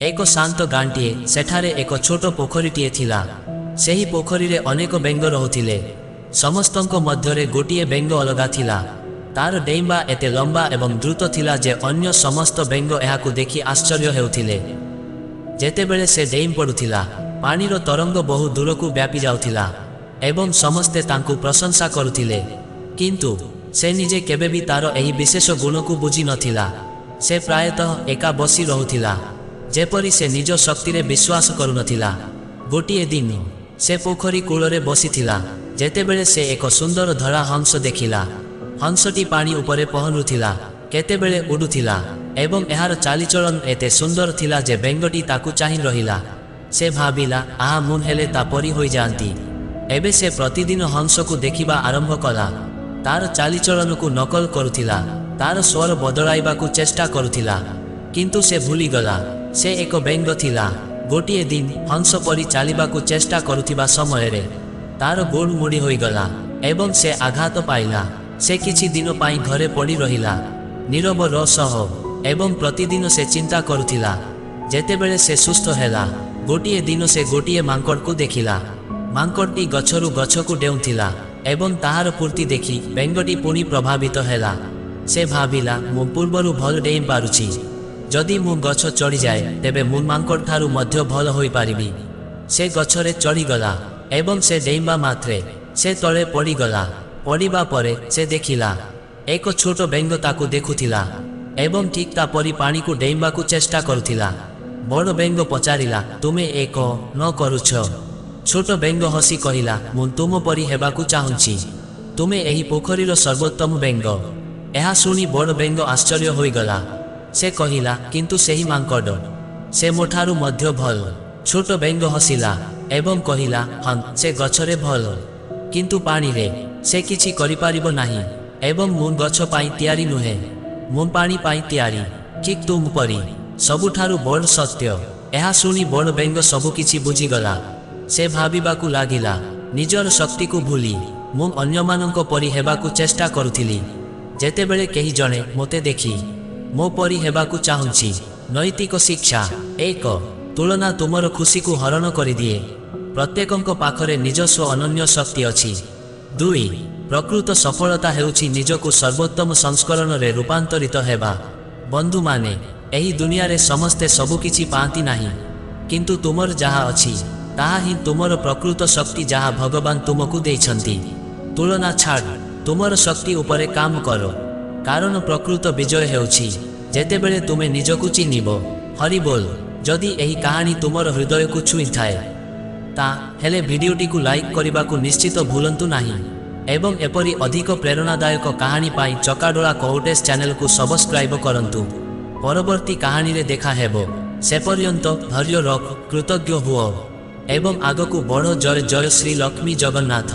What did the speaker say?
ଏକ ଶାନ୍ତ ଗାଁଟିଏ, ସେଠାରେ ଏକ ଛୋଟ ପୋଖରୀଟିଏ ଥିଲା। ସେହି ପୋଖରୀରେ ଅନେକ ବେଙ୍ଗ ରହୁଥିଲେ। ସମସ୍ତଙ୍କ ମଧ୍ୟରେ ଗୋଟିଏ ବେଙ୍ଗ ଅଲଗା ଥିଲା। ତାର ଡେଇଁବା ଏତେ ଲମ୍ବା ଏବଂ ଦ୍ରୁତ ଥିଲା ଯେ ଅନ୍ୟ ସମସ୍ତ ବେଙ୍ଗ ଏହାକୁ ଦେଖି ଆଶ୍ଚର୍ଯ୍ୟ ହେଉଥିଲେ। ଯେତେବେଳେ ସେ ଡେଇଁ ପଡୁଥିଲା, ପାଣିର ତରଙ୍ଗ ବହୁ ଦୂରକୁ ବ୍ୟାପି ଯାଉଥିଲା ଏବଂ ସମସ୍ତେ ତାଙ୍କୁ ପ୍ରଶଂସା କରୁଥିଲେ। କିନ୍ତୁ ସେ ନିଜେ କେବେ ବି ତାର ଏହି ବିଶେଷ ଗୁଣକୁ ବୁଝି ନଥିଲା। ସେ ପ୍ରାୟତଃ ଏକା ବସି ରହୁଥିଲା, ଯେପରି ସେ ନିଜ ଶକ୍ତିରେ ବିଶ୍ୱାସ କରୁନଥିଲା। ଗୋଟିଏ ଦିନ ସେ ପୋଖରୀ କୂଳରେ ବସିଥିଲା, ଯେତେବେଳେ ସେ ଏକ ସୁନ୍ଦର ଧଳା ହଂସ ଦେଖିଲା। ହଂସଟି ପାଣି ଉପରେ ପହଁରୁଥିଲା, କେତେବେଳେ ଉଡୁଥିଲା ଏବଂ ଏହାର ଚାଲିଚଳନ ଏତେ ସୁନ୍ଦର ଥିଲା ଯେ ବେଙ୍ଗଟି ତାକୁ ଚାହିଁ ରହିଲା। ସେ ଭାବିଲା, ଆହା, ମୁଁ ହେଲେ ତା ପରି ହୋଇଯାଆନ୍ତି। ଏବେ ସେ ପ୍ରତିଦିନ ହଂସକୁ ଦେଖିବା ଆରମ୍ଭ କଲା। ତାର ଚାଲିଚଳନକୁ ନକଲ କରୁଥିଲା, ତାର ସ୍ୱର ବଦଳାଇବାକୁ ଚେଷ୍ଟା କରୁଥିଲା। କିନ୍ତୁ ସେ ଭୁଲିଗଲା ସେ ଏକ ବେଙ୍ଗ ଥିଲା। ଗୋଟିଏ ଦିନ ହଂସ ପରି ଚାଲିବାକୁ ଚେଷ୍ଟା କରୁଥିବା ସମୟରେ ତାର ଗୋଡ଼ ମୋଡ଼ି ହୋଇଗଲା ଏବଂ ସେ ଆଘାତ ପାଇଲା। ସେ କିଛି ଦିନ ପାଇଁ ଘରେ ପଡ଼ି ରହିଲା, ନୀରବ ର ସହ, ଏବଂ ପ୍ରତିଦିନ ସେ ଚିନ୍ତା କରୁଥିଲା। ଯେତେବେଳେ ସେ ସୁସ୍ଥ ହେଲା, ଗୋଟିଏ ଦିନ ସେ ଗୋଟିଏ ମାଙ୍କଡ଼କୁ ଦେଖିଲା। ମାଙ୍କଡ଼ଟି ଗଛରୁ ଗଛକୁ ଡେଉଁଥିଲା ଏବଂ ତାହାର ଫୁର୍ତ୍ତି ଦେଖି ବେଙ୍ଗଟି ପୁଣି ପ୍ରଭାବିତ ହେଲା। ସେ ଭାବିଲା, ମୁଁ ପୂର୍ବରୁ ଭଲ ଡେଇଁ ପାରୁଛି। ଯଦି ମୁଁ ଗଛ ଚଢ଼ିଯାଏ, ତେବେ ମୁଁ ମାଙ୍କଡ଼ ଠାରୁ ମଧ୍ୟ ଭଲ ହୋଇପାରିବି। ସେ ଗଛରେ ଚଢ଼ିଗଲା ଏବଂ ସେ ଡେଇଁବା ମାତ୍ରେ ସେ ତଳେ ପଡ଼ିଗଲା। ପଡ଼ିବା ପରେ ସେ ଦେଖିଲା ଏକ ଛୋଟ ବେଙ୍ଗ ତାକୁ ଦେଖୁଥିଲା ଏବଂ ଠିକ୍ ତା ପରି ପାଣିକୁ ଡେଇଁବାକୁ ଚେଷ୍ଟା କରୁଥିଲା। ବଡ଼ ବେଙ୍ଗ ପଚାରିଲା, ତୁମେ ଏ ନ କରୁଛ? ଛୋଟ ବେଙ୍ଗ ହସି କହିଲା, ମୁଁ ତୁମ ପରି ହେବାକୁ ଚାହୁଁଛି। ତୁମେ ଏହି ପୋଖରୀର ସର୍ବୋତ୍ତମ ବେଙ୍ଗ। ଏହା ଶୁଣି ବଡ଼ ବେଙ୍ଗ ଆଶ୍ଚର୍ଯ୍ୟ ହୋଇଗଲା। ସେ କହିଲା, କିନ୍ତୁ ସେହି ମାଙ୍କଡ଼, ସେ ମୋଠାରୁ ମଧ୍ୟ ଭଲ। ଛୋଟ ବେଙ୍ଗ ହସିଲା ଏବଂ କହିଲା, ହଁ, ସେ ଗଛରେ ଭଲ, କିନ୍ତୁ ପାଣିରେ ସେ କିଛି କରିପାରିବ ନାହିଁ ଏବଂ ମୁଁ ଗଛ ପାଇଁ ତିଆରି ନୁହେଁ, ମୁଁ ପାଣି ପାଇଁ ତିଆରି, ଠିକ୍ ତୁମ ପରି। ସବୁଠାରୁ ବଡ଼ ସତ୍ୟ। ଏହା ଶୁଣି ବଡ଼ ବେଙ୍ଗ ସବୁକିଛି ବୁଝିଗଲା। ସେ ଭାବିବାକୁ ଲାଗିଲା, ନିଜର ଶକ୍ତିକୁ ଭୁଲି ମୁଁ ଅନ୍ୟମାନଙ୍କ ପରି ହେବାକୁ ଚେଷ୍ଟା କରୁଥିଲି। ଯେତେବେଳେ କେହି ଜଣେ ମୋତେ ଦେଖି ମୋ ପରି ହେବାକୁ ଚାହୁଁଛି। ନୈତିକ ଶିକ୍ଷା। 1, ତୁଳନା ତୁମର ଖୁସିକୁ ହରଣ କରିଦିଏ। ପ୍ରତ୍ୟେକଙ୍କ ପାଖରେ ନିଜସ୍ୱ ଅନନ୍ୟ ଶକ୍ତି ଅଛି। 2, ପ୍ରକୃତ ସଫଳତା ହେଉଛି ନିଜକୁ ସର୍ବୋତ୍ତମ ସଂସ୍କରଣରେ ରୂପାନ୍ତରିତ ହେବା। ବନ୍ଧୁମାନେ, ଏହି ଦୁନିଆରେ ସମସ୍ତେ ସବୁକିଛି ପାଆନ୍ତି ନାହିଁ, କିନ୍ତୁ ତୁମର ଯାହା ଅଛି ତାହା ହିଁ ତୁମର ପ୍ରକୃତ ଶକ୍ତି, ଯାହା ଭଗବାନ ତୁମକୁ ଦେଇଛନ୍ତି। ତୁଳନା ଛାଡ଼, ତୁମର ଶକ୍ତି ଉପରେ କାମ କର, କାରଣ ପ୍ରକୃତ ବିଜୟ ହେଉଛି ଯେତେବେଳେ ତୁମେ ନିଜକୁ ଚିହ୍ନିବ। ହରିବୋଲ। ଯଦି ଏହି କାହାଣୀ ତୁମର ହୃଦୟକୁ ଛୁଇଁଥାଏ, ତା ହେଲେ ଭିଡ଼ିଓଟିକୁ ଲାଇକ୍ କରିବାକୁ ନିଶ୍ଚିତ ଭୁଲନ୍ତୁ ନାହିଁ ଏବଂ ଏପରି ଅଧିକ ପ୍ରେରଣାଦାୟକ କାହାଣୀ ପାଇଁ ଚକାଡୋଳା କୋଉଟେସ୍ ଚ୍ୟାନେଲକୁ ସବସ୍କ୍ରାଇବ କରନ୍ତୁ। ପରବର୍ତ୍ତୀ କାହାଣୀରେ ଦେଖା ହେବ। ସେ ପର୍ଯ୍ୟନ୍ତ ଧୈର୍ଯ୍ୟ ରଖ, କୃତଜ୍ଞ ହୁଅ ଏବଂ ଆଗକୁ ବଢ଼। ଜୟ ଜୟ ଶ୍ରୀ ଲକ୍ଷ୍ମୀ ଜଗନ୍ନାଥ।